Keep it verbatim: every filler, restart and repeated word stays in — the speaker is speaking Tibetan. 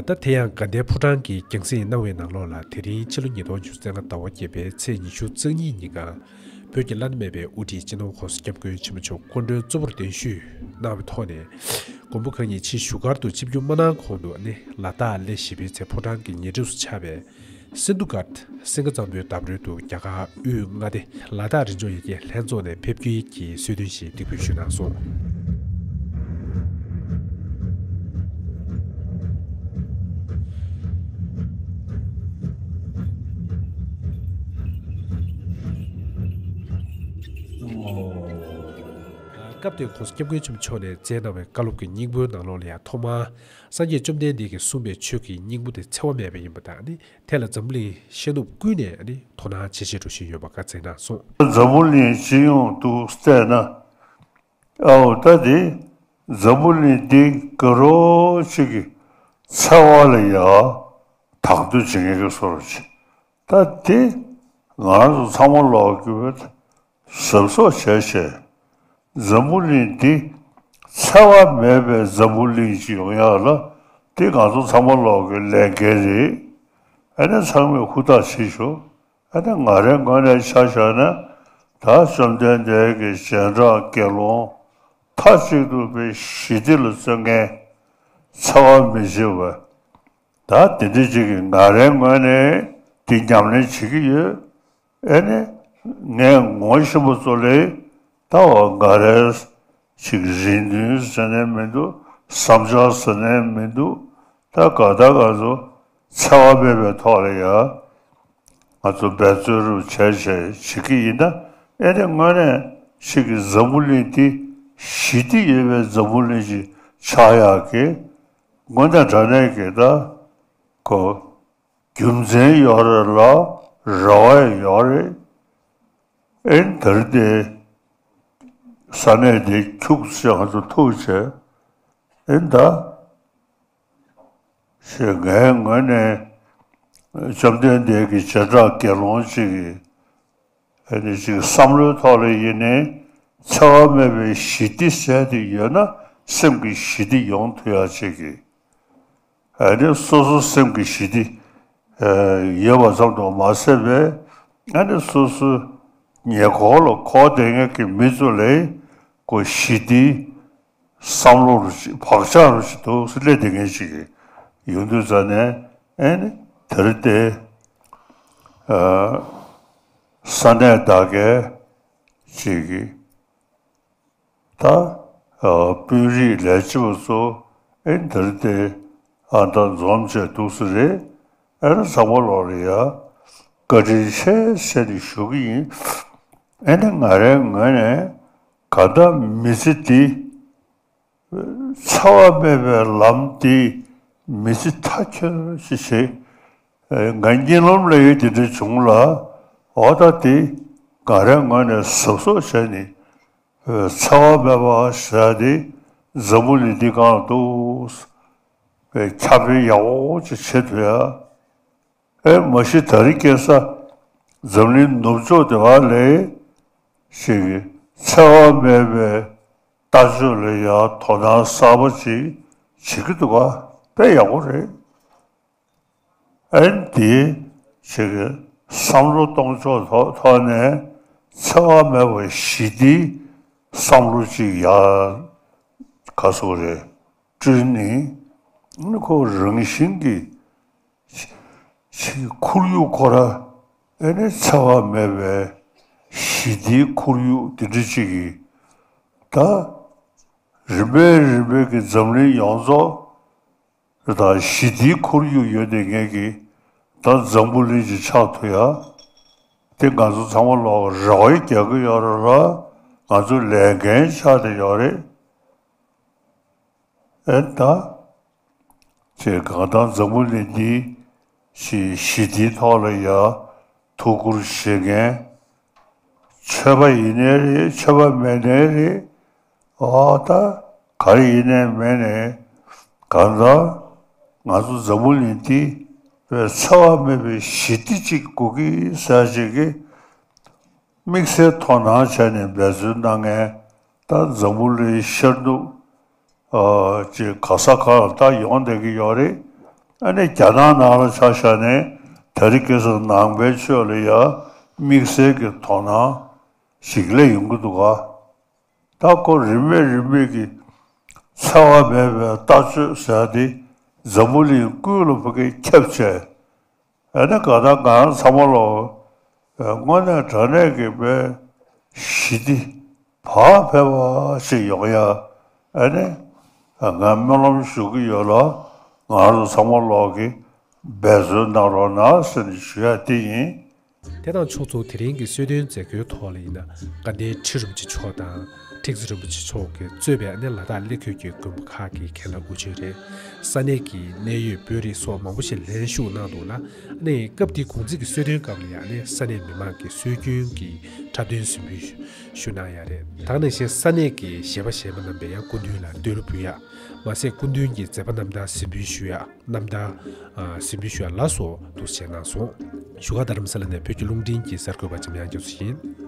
ད་དེ་ཡང་དགའ་ལྡན་ཕོ་བྲང་གིས་རྒྱང་སྲིང་གནང་བའི་ནང་ལོགས་ལ། དེ་རིང་ཕྱི་ལོ་ཉིས་སྟོང་ཉི་ཤུ་རྩ་ལྔ་ཟླ་བ་བརྒྱད་པའི་ཚེས་ཉི་ཤུ་རྩ་གཉིས་ཉིན་གང་། བོད་ཀྱི་བླ་ན་མེད་པའི་དབུ་ཁྲིད་སྤྱི་ནོར་༸གོང་ས་༸སྐྱབས་མགོན་ཆེན་པོ་མཆོག་སྐུ་མགྲོན་གཙོ་བོར་གདན་ཞུས་གནང་བའི་ཐོག་ནས། མགོན་པོ་གང་ཉིད་ཆེས་བཞུགས་སྒར་དུ་ཆིབས་བསྒྱུར་མ་གནང་གོང་དུ། ཨ་ནི་ལ་དྭགས་གླེ་བཞི་པའི་ཚལ་ཕོ་བྲང་གི་ཉེ་འགྲམ་དུ་ཆགས་པའི་སིན་དྷུ་གྷ་སིང་ག་གཙང་པོའི་འདབས་རོལ་དུ་རྒྱ་གར་དབུས་མངའ་སྡེ་ལ་དྭགས་རང་སྐྱོང་ཡར་རྒྱས་ལྷན་ཚོགས་ནས་ཕེབས་སྐྱེལ་གྱི་གསོལ་སྟོན་ཞིག་འདེགས་འབུལ་ཞུས་གནང་སོང་། སྐབས་དེར་༸གོང་ས་༸སྐྱབས་མགོན་ཆེན་པོ་མཆོག་ནས་མཛད་གནང་བའི་བཀའ་སློབ་ཀྱི་སྙིང་པོའི་ནང་ལོགས་ལ་ཡང་ཐོག་མར། སངས་རྒྱས་བཅོམ་ལྡན་འདས་ཀྱིས་གསུངས་པའི་ཆོས་ཀྱི་སྙིང་པོ་དེ་འཚེ་བ་མེད་པ་ཡིན་པ་དང་ནི། དེ་ལ་འཛམ་བུ་གླིང་ཤར་ནུབ་ཀུན་ནས་ནི་དོ་སྣང་ཇེ་ཆེར་འགྲོ་བཞིན་ཡོད་པ་བཀའ་སྩལ་གནང་སོང་། འཛམ་བུ་གླིང་སྤྱི་ཡོངས་དུ་བལྟས་ན། ཨའོ་ད་དེ་འཛམ་བུ་གླིང་འདི་དགའ་རོགས་ཅིག་གི་འཚེ་བ་ལ་ཡ་དང་དོད་བྱེད་མཁན་གྱི་བཟོ་འདྲ་ཅིག་ད་དེ་ང་རང་ཚོ་ཚང་མ་ལོག་གི་བོད་གཟབ་གཟབ་བྱས་བྱས། འཛམ་བུ་གླིང་འདི་འཚེ་བ་མེད་པའི་འཛམ་བུ་གླིང་ཞིག་ཡོང་ཡག་ལ་འདི་ང་ཚོ་ཚང་མ་ལོག་གི་ལས་འགན་རེད། ཨ་ནི་ཚང་མས་ཧུར་ཐག་བྱེད་ཤོག་ཨ་ནི་ང་རའི་ངོས་ནས་ཆ་བཞག་ན། ད་བཅོམ་ལྡན་འདས་ཀྱི་རྗེས་འབྲང་དགེ་སློང་མཐའ་གཅིག་ཏུ་པའི་ཞི་བདེ་ལ་བརྩོན་མཁན། འཚེ་བ་མི་བྱེད་པ། ད་དེ་འདྲ་ཅིག་གིས་ང་རའི་ངོས་ནས་འདི་ཉམས་ལེན་བྱེད་ཀྱི་ཡོད། ཨེ་ནི། ངས་ངོ་ཤེས་པ་ཚོ་ལས་ད་འོ་འགའ་རེ་ཞིག་རེ་འདུན་ཟེར་ནས་མི་འདུག་བསམ་འཆར་ཟེར་ནས་མི་འདུག་ད་ག་ད་ག་ཚོ་འཚེ་བ་མེད་པའི་ཐོག་ལ་ཡ་ང་ཚོ་འབད་རྩོལ་རུ་བྱས་བྱས་བྱེད་ཀྱི་ཡིན་ན། ཨེ་ནི་དངོས་གནས་ཞིག་གི་འཛམ་བུ་གླིང་འདི་ཞི་བདེ་ཡོད་པའི་འཛམ་བུ་གླིང་ཞིག་ཆགས་ཡག་གི་དངོས་གནས་དྲང་གནས་ཀྱི་ད་གོ་རྒྱུ་མཚན་ཡོད་རེད་ལ་རེ་བ་ཡོད་རེད། ཨེ་འདིར་དེ་ས་གནས་དེ་ཁྱུག་ཙམ་ང་ཚོ་ཐུག་བྱས། ཨེ་ད་ཞེས་ངའི་ངོས་ནས་བཅོམ་ལྡན་འདས་ཀྱི་བྱེ་བྲག་དགེ་སློང་གཅིག་གིས་ཨེ་ནི་ཅིག་བསམ་བློའི་ཐོག་ལ་ཡིན་ནའི་འཚེ་བ་མེད་པའི་ཞི་བདེ་ཟེར་དེ་ཡོད་ན་སེམས་ཀྱི་ཞི་བདེ་ཡོང་ཐུབ་ཡག་ཅིག་གི་ཨ་ནི་སོ་སོ་སེམས་ཀྱི་ཞི་བདེ་ཡོད་པ་ཙམ་དུ་མ་ཟད་པའི་ཨ་ནི་སོ་སོའི་ཉེ་འཁོར་ལ་འཁོར་བསྡད་མཁན་གྱི་མི་ཚོ་ལ་ཀོ་ཞི་བདེའི་བསམ་བློ་རུ་ཞིག་བག་ཆགས་རུ་ཞིག་འདུག་སེ་སླེབས་བསྡད་མཁན་ཞིག་ཡོང་དུས་ཙ་ནས་ཨ་ནི་དེར་དེ་ས་གནས་དག་གའི་ཅིག་གི་ད་དཔོན་རིགས་ལས་བྱེད་པ་ཚོ་ཨེ་འདིར་དེ་ཨ་ད་འཛོམས་བྱས་འདུག་སེ་རེད། ཨེ་ན་ཚང་མ་ལོག་ལ་ཡ་བཀའ་དྲིན་ཆེ་ཟེར་ནས་ཞུ་གི་ཡིན། ཨེ་ནི་ང་རའི་ངོས་ནས་ག་ད་མི་ཚེ་འདི་འཚེ་བ་མེད་པའི་ལམ་འདི་མི་ཚེ་མཐའ་འཁྱོལ་ཞིག་བྱེད། ང་གཉིད་ལམ་ལ་ཡོད་དེ་འདྲ་བྱུང་ལ་འོ་ད་དེ་ང་རའི་ངོས་ནས་གཟབ་གཟབ་བྱས་ནས། འཚེ་བ་མེད་པ་ཟེར་ཏེ་འཛམ་བུ་གླིང་འདི་སྒང་ལ་འདུག་པའི་ཁྱབ་སྤེལ་ཡག་པོ་ཅིག་བྱེད་ཐུབ་ཡ། ཨེ་མ་གཞི་ད་རེས་ཁ་སང་འཛམ་གླིང་ནུབ་ཕྱོགས་དེ་བ་ལས་ཞིག་གིས་འཚེ་བ་མེད་པའི་ལྟ་སྤྱོད་ལ་ཡང་དོ་སྣང་གསར་པ་ཅིག་བྱེད་ཀྱི་འདུག་ག་དཔེ་ཡག་པོ་རེད། ཨན་དེའི་ཆེད་ཀྱི་བསམ་བློ་གཏོང་ཕྱོགས་ཐོག་ཐོག་ནས་འཚེ་བ་མེད་པའི་ཞི་བདེའི་བསམ་བློ་ཅིག་ཡར་ག་སོགས་རེད་བསྐྲུན་ནས་ཁོ་རང་བཞིན་གྱི་ཆེད་ཁོར་ཡུག་ཁོ་ར་ཨེ་ནས་འཚེ་བ་མེད་པའི་ཞི་བདེའི་ཁོར་ཡུག་དེ་འདྲ་ཅིག་གི་ད་རིམ་པས་རིམ་པས་ཀྱི་འཛམ་གླིང་ཡོངས་རྫོགས། དང་ཞི་བདེའི་ཁོར་ཡུག་ཡོད་དེ་ངེད་ཀྱིས་ད་འཛམ་བུ་གླིང་ཅིག་ཆགས་ཐུབ་ཡ། དེ་ང་ཚོ་ཚང་མ་ལོག་རེ་བ་རྒྱག་གི་ཡོད་རེད་ལ་ང་ཚོ་ལས་འགན་ཆགས་བསྡད་ཡོད་རེད། ཨེ་ད། ཅེས་གང་ལྟར་འཛམ་བུ་གླིང་འདི་ཞི་ཞི་བདེའི་ཐོག་ལ་ཡ་ཐུགས་ཁུར་བཞེས་མཁན། ཆོས་པ་ཡིན་ནའི་རེད་ཆོས་པ་མེད་ནའི་རེད། ཨོ་ད་ག་རེ་ཡིན་ནའི་མེད་ནའི་གང་ལྟར་ང་ཚོ་འཛམ་བུ་གླིང་འདི་བའི་འཚེ་བ་མེད་པའི་ཞི་བདེ་ཅིག་དགོས་ཀྱི་ཟེར་ཅིག་གི་དམིགས་བསལ་དོ་སྣང་བྱས་ནས་འབད་བརྩོན་གནང་མཁན་ད་འཛམ་བུ་གླིང་ཤར་ནུབ་ཨ་ཅིག་ག་ས་ག་ལ་ད་ཡོང་བསྡད་ཀྱི་ཡོད་རེད། ཨ་ནི་རྒྱ་ནག་ནང་ལ་ཆ་བཞག་ནས་དེ་རིང་ཁ་སང་ནང་པའི་ཆོས་ལ་ཡ་དམིགས་བསལ་གྱི་དོ་སྣང་ཞིག་སླེབས་ཡོང་གི་འདུག་ག། ད་ཁོ་རིན་མེད་རིན་མེད་ཀྱི་འཚེ་བ་མེད་པའི་ལྟ་སྤྱོད་ཟེར་ཡ་དེ་འཛམ་བུ་གླིང་ཀུན་ལ་ཕ་གིར་ཁྱབ་བྱས། ཨ་ནི་ག་ད་ང་རང་ཚང་མ་ལོག་དངོས་གནས་དྲང་གནས་ཀྱི་དཔེ་ཞི་བདེ་བག་ཕེབས་པ་ཞིག་ཡོང་ཡ། ཨ་ནི་ང་སྨོན་ལམ་ཞུ་གི་ཡོད་ལ། ང་རང་ཚང་མ་ལོག་གིས་འབད་བརྩོན་གནང་རོགས་གནང་ཟེར་ནས་ཞུ་ཡ་དེ་ཡིན། དེ་དང་ཕྱོགས་མཚུངས། དེ་རིང་གི་གསོལ་སྟོན་མཛད་སྒོའི་ཐོག་ལ་ཡིན་ན། དགའ་ལྡན་ཁྲི་རིན་པོ་ཆེ་མཆོག་དང་། ཁྲི་ཟུར་རིན་པོ་ཆེ་མཆོག་གིས་གཙོས་པའི་ཨ་ནི་ལ་དྭགས་ཀླད་ཁུལ་གྱི་དགོན་པ་ཁག་གི་མཁན་བླ་དབུ་ཆོས་རེད། ས་གནས་ཀྱི་གནད་ཡོད་དཔོན་རིགས་སོགས་མང་པོ་ཞིག་ལྷན་ཞུགས་གནང་འདུག་ལ། ཨ་ནི་སྐབས་དེའི་གུང་ཚིགས་ཀྱི་གསོལ་སྟོན་སྐབས་ལ་ཡང་ནི་ས་གནས་མི་མང་གི་སྲོལ་རྒྱུན་གྱི་འཁྲབ་སྟོན་གཟིགས་འབུལ་ཞུ་གནང་ཡ་རེད། ད་ག་ནང་བཞིན་ས་གནས་ཀྱི་གཞས་པ་གཞས་མ་རྣམ་པས་ཡང་སྐུ་མདུན་ལ་བསྟོད་གླུ་འབུལ་ཡ། མ་ཟད་སྐུ་མདུན་གྱི་མཛད་པ་རྣམ་ཐར་གཟིགས་འབུལ་ཞུ་ཡ། རྣམ་ཐར་ཨ་གཟིགས་འབུལ་ཞུ་ཡ་ལ་སོགས་འདུག་སེ་གནང་སོང་། བཞུགས་སྒར་རྡ་རམ་ས་ལ་ནས་བོད་ཀྱི་རླུང་འཕྲིན་གྱི་གསར་འགོད་པ་འཇམ་དབྱངས་རྒྱ་མཚོ་ཡིན།